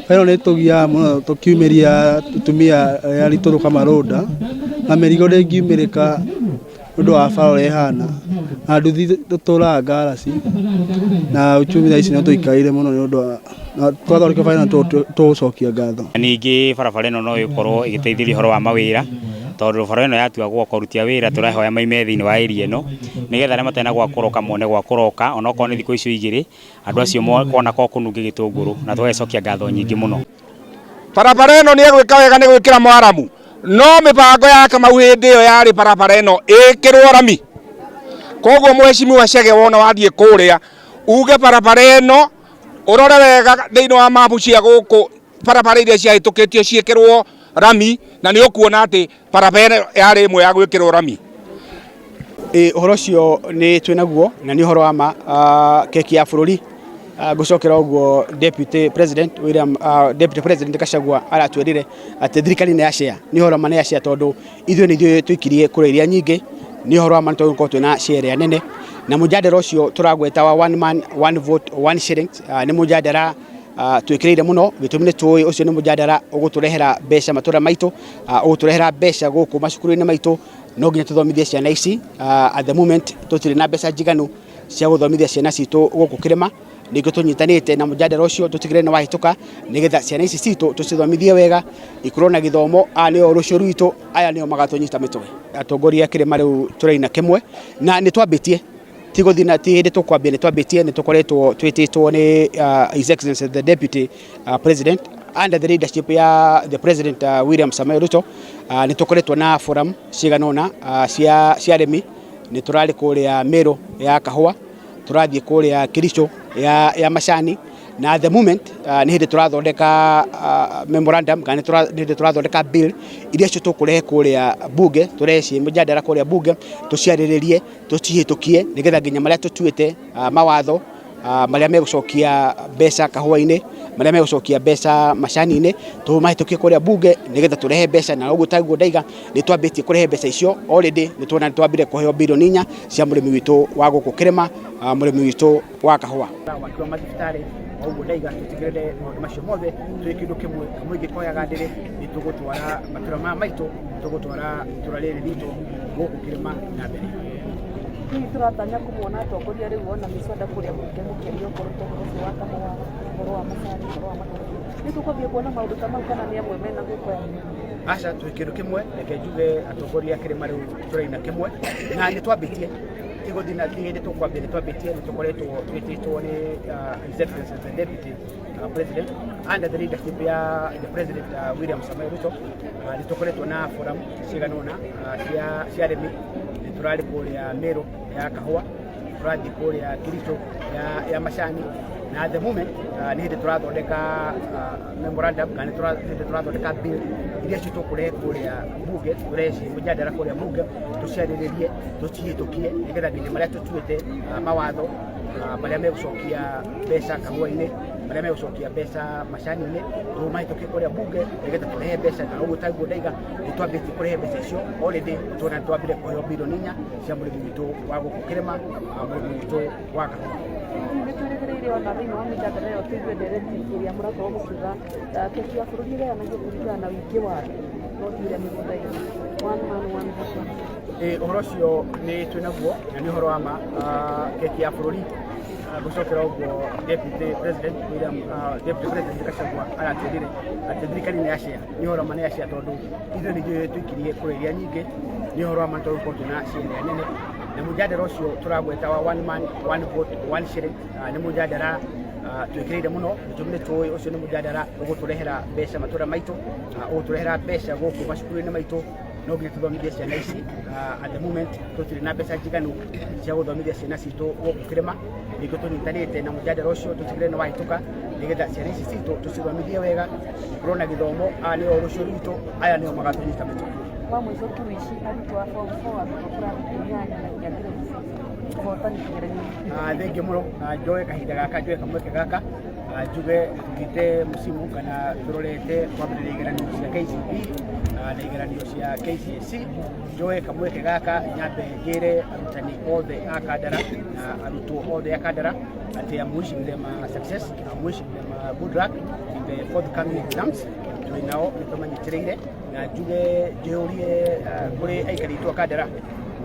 Ĩno nĩ tũgiaga mũno tũkiumĩria atumia arĩa aritũ tũkamarũnda, na mĩrigo ndĩngiumĩrĩka nĩ ũndũ wa bara ũrĩa ĩhana, na nduthi tũtũraga ngaraci, na uchumi thaa ici no tũikarĩire mũno nĩ ũndũ wa twathondeka bara ĩno tũgũcokia ngatho. Ningĩ barabara ĩno no ĩkorwo ĩgĩteithĩrĩria ũhoro wa mawĩra, tondũ bara ĩno yatua gwakwo aruti a wĩra tũrahoya maime thĩinĩ wa area ĩno, nĩgetha arĩa matarĩ na gwa kũroka mone gwa kũroka, onokorwo nĩ thikũ icio igĩrĩ, andũ acio mona ko kũnunge gĩtũngũrũ, na tũgagĩcokia ngatho nyingĩ mũno. Barabara ĩno nĩ egwĩka wega nĩ gwĩkĩra mwaramu, no mĩbango ya Kamau hĩndĩ ĩyo yarĩ barabara ĩno ĩkĩrwo rami. Koguo mheshimiwa Chege wona wathiĩ kũrĩa uge barabara ĩno ũrore wega thĩinĩ wa mabu cia gũkũ barabara iria ciahĩtũkĩtio ciĩkĩrwo rami, na nĩ ũkuona atĩ barabara ĩno yarĩ ĩmwe ya gwĩkĩrwo rami. Ĩ ũhoro ũcio nĩ twĩ naguo na nĩ ũhoro wa ma. Keki ya bũrũri, ngũcokera ũguo Deputy President William, Deputy President Gachagua aratwĩrire atĩ thirikari nĩ ya share. Nĩ ũhoro wa ma nĩ ya share tondũ ithuĩ nĩ ithuĩ tũikirie kura iria nyingĩ. Nĩ ũhoro wa ma nĩ tũgũkorwo twĩna share ĩrĩa nene, na mũjadara ũcio tũragweta wa one man one vote one shilling nĩ mũjadara twĩkĩrĩire mũno. Gĩtũmi nĩ tũĩ ũcio nĩ mũjadara ũgũtũrehera mbeca matũra maitũ, ũgũtũrehera mbeca gũkũ macukuru-inĩ maitũ. No nginya tũthomithie ciana ici. At the moment tũtirĩ na mbeca njiganu cia gũthomithia ciana citũ gũkũ kĩrĩma, nĩkĩo tũnyitanĩte na mũjadara ũcio tũtigĩrĩre nĩ wahĩtũka, nĩgetha ciana ici citũ tũcithomithie wega, ikorwo na gĩthomo. Aya nĩo rũciũ rwitũ, aya nĩo magatũnyita mĩtwe. Atongoria a kĩrĩma rĩu tũraina kĩmwe, na nĩ twambĩtie, ti gũthiĩ na ti hĩndĩ tũkwambia, nĩ twambĩtie, nĩ tũkoretwo twĩtĩtwo nĩ His Excellency the Deputy President under the leadership ya the President William Samoei Ruto. Nĩ tũkoretwo na forum cigana ũna cia arĩmi. Nĩ tũrarĩ kũrĩa Meru ya kahũa, tũrathiĩ kũrĩa Kericho ya macani, na at the moment nĩ hĩndĩ tũrathondeka memorandum, kana nĩ hĩndĩ tũrathondeka bill iria cio tũkũrehe kũrĩa bunge, tũrehe ciĩ mũjadara kũrĩa bunge, tũciarĩrĩrie, tũcihĩtũkie, nĩgetha nginya marĩa tũtuĩte mawatho marĩa megũcokia mbeca kahũa-inĩ, marĩa megũcokia mbeca macani-inĩ, tũmahĩtũkie kũrĩa bunge nĩgetha tũrehe mbeca. Na ũguo taguo ndaiga, nĩ twambĩtie kũrehe mbeca icio already. Nĩ tuona nĩ twambire kũheo birioni 4 cia mũrĩmi witũ wa gũkũ kĩrĩma, mũrĩmi witũ wa kahũa. Waki wa mathibitarĩ, ũguo ndaiga, tũtigĩrĩre maũndũ macio mothe twĩ kĩndũ kĩmwe. Kamũingĩ koyaga ndĩrĩ, nĩ tũgũtwara matũra maya maitũ, tũgũtwara itũra rĩrĩ ritũ gũkũ kĩrĩma na mbere. Hihi tũratanya kũmona atongoria rĩu ona mĩswada kũrĩa bunge mũkĩaria okorwo ta ũhoro ũcio wa kahũa, ũhoro wa macani, ũhoro wa makorobia? Nĩ tũkwambia kuona maũndũ ta mau kana nĩ amwe mena guoko ya? Aca, twĩ kĩndũ kĩmwe. Reke njuge atongoria a kĩrĩma rĩu tũraina kĩmwe, na nĩ twambĩtie, ti gũthiĩ na ti hĩndĩ tũkwambia, nĩ twambĩtie. Nĩ tũkoretwo twĩtĩtwo nĩ His Excellency the Deputy President under the leadership ya the President William Samoei Ruto. Nĩ tũkoretwo na forum cigana ũna cia arĩmi. Nĩ tũrarĩ kũrĩa Meru ya kahũa, tũrathiĩ kũrĩa Kericho ya macani, na at the moment nĩ hĩndĩ tũrathondeka memorandum, kana nĩ hĩndĩ tũrathondeka bill iria cio tũkũrehe kũrĩa bunge, tũrehe ciĩ mũjadara kũrĩa bunge, tũciarĩrĩrie, tũcihĩtũkie, nĩgetha nginya marĩa tũtuĩte mawatho marĩa megũcokia mbeca kahũa-inĩ, marĩa megũcokia mbeca macani-inĩ, tũmahĩtũkie kũrĩa bunge nĩgetha tũrehe mbeca. Na ũguo taguo ndaiga, nĩ twambĩtie kũrehe mbeca icio already. Tuona nĩ twambire kũheo birioni 4 cia mũrĩmi witũ wa gũkũ kĩrĩma, mũrĩmi witũ wa kahũa. Hihi nĩ twĩrĩgĩrĩire ona thĩinĩ wa mĩjadala ĩyo tũigue ndereti ĩrĩa mũrakorwo mũkiuga keki ya bũrũri ĩgayanagio kũringana na ũingĩ wa andũ, no ti ũrĩa mĩgũnda ĩigana, one man one vote, one shilling? Ĩ ũhoro ũcio nĩ twĩ naguo na nĩ ũhoro wa ma. Keki ya bũrũri, ngũcokera ũguo Deputy President William, Deputy President Gachagua aratwĩrire atĩ thirikari nĩ ya share. Nĩ ũhoro wa ma nĩ ya share tondũ ithuĩ nĩ ithuĩ tũikirie kura iria nyingĩ. Nĩ ũhoro wa ma tũgũkorwo twĩna share ĩrĩa nene, na mũjadara ũcio tũragweta wa one man one vote one shilling nĩ mũjadara twĩkĩrĩire mũno. Gĩtũmi nĩ tũĩ ũcio nĩ mũjadara ũgũtũrehera mbeca matũra maitũ, ũgũtũrehera mbeca gũkũ macukuru-inĩ maitũ. No nginya tũthomithie ciana ici. At the moment tũtirĩ na mbeca njiganu cia gũthomithia ciana citũ gũkũ kĩrĩma, nĩkĩo tũnyitanĩte na mũjadara ũcio tũtigĩrĩre nĩ wahĩtũka, nĩgetha ciana ici citũ tũcithomithie wega, ikorwo na gĩthomo. Aya nĩo rũciũ rwitũ, aya nĩo magatũnyita mĩtwe. Wa mũico, kiuici arutwo a form 4, arutwo kĩrathi kĩa inyanya na kĩa grade 6 ũhotani kĩgeranio. Thengiũ mũno, na njoe kahinda gaka, njoe kamweke gaka, njuge tũthiĩte mũcimu kana tũrorete kwambĩrĩria igeranio cia KCPE na igeranio cia KCSE. Njoe kamweke gaka nyambe njĩre arutani othe a Kandara na arutwo othe a Kandara atĩ I'm wishing them a success, I'm wishing them a good luck in the forthcoming exams twĩ nao nĩ tũmanyitĩrĩire na njuge njĩũrie kũrĩ aikari aitũ a Kandara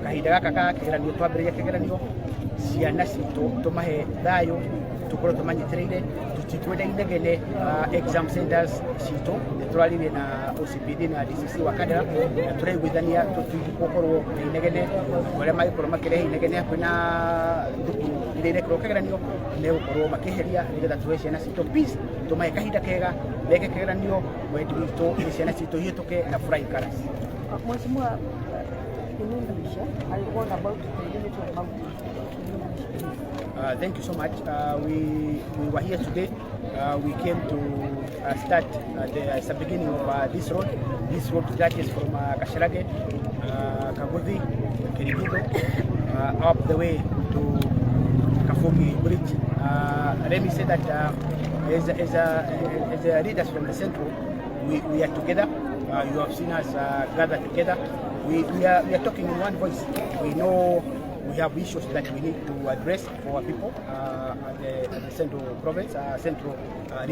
kahinda gaka ka kĩgeranio twambĩrĩria kĩgeranio ciana citũ tũmahe thayũ tũkorwo tũmanyitĩrĩire tũtikwenda inegene exam centers citũ nĩ tũraririe na OCPD na DCC wa Kandara na tũraiguithania tũtigũkorwo na inegene andũ arĩa mangĩkorwo makĩrehe inegene hakuhĩ na thukuru iria irekĩrwo kĩgeranio megũkorwo makĩeheria nĩgetha tũhe ciana citũ peace tũmahe kahinda kega meke kĩgeranio wendi witũ nĩ ciana citũ ihĩtũke na flying colours. Mheshimiwa, in English, I want about the unity of mountain. Thank you so much. We were here today. We came to start the beginning of this road. This road stretches from Gacharage, Kaguthi, Kirigito, up the way to Kafuki Bridge. Let me say that as a leaders from the central, we are together. You have seen us gather together. We are talking in one voice. We know we have issues that we need to address for our people at the central province, central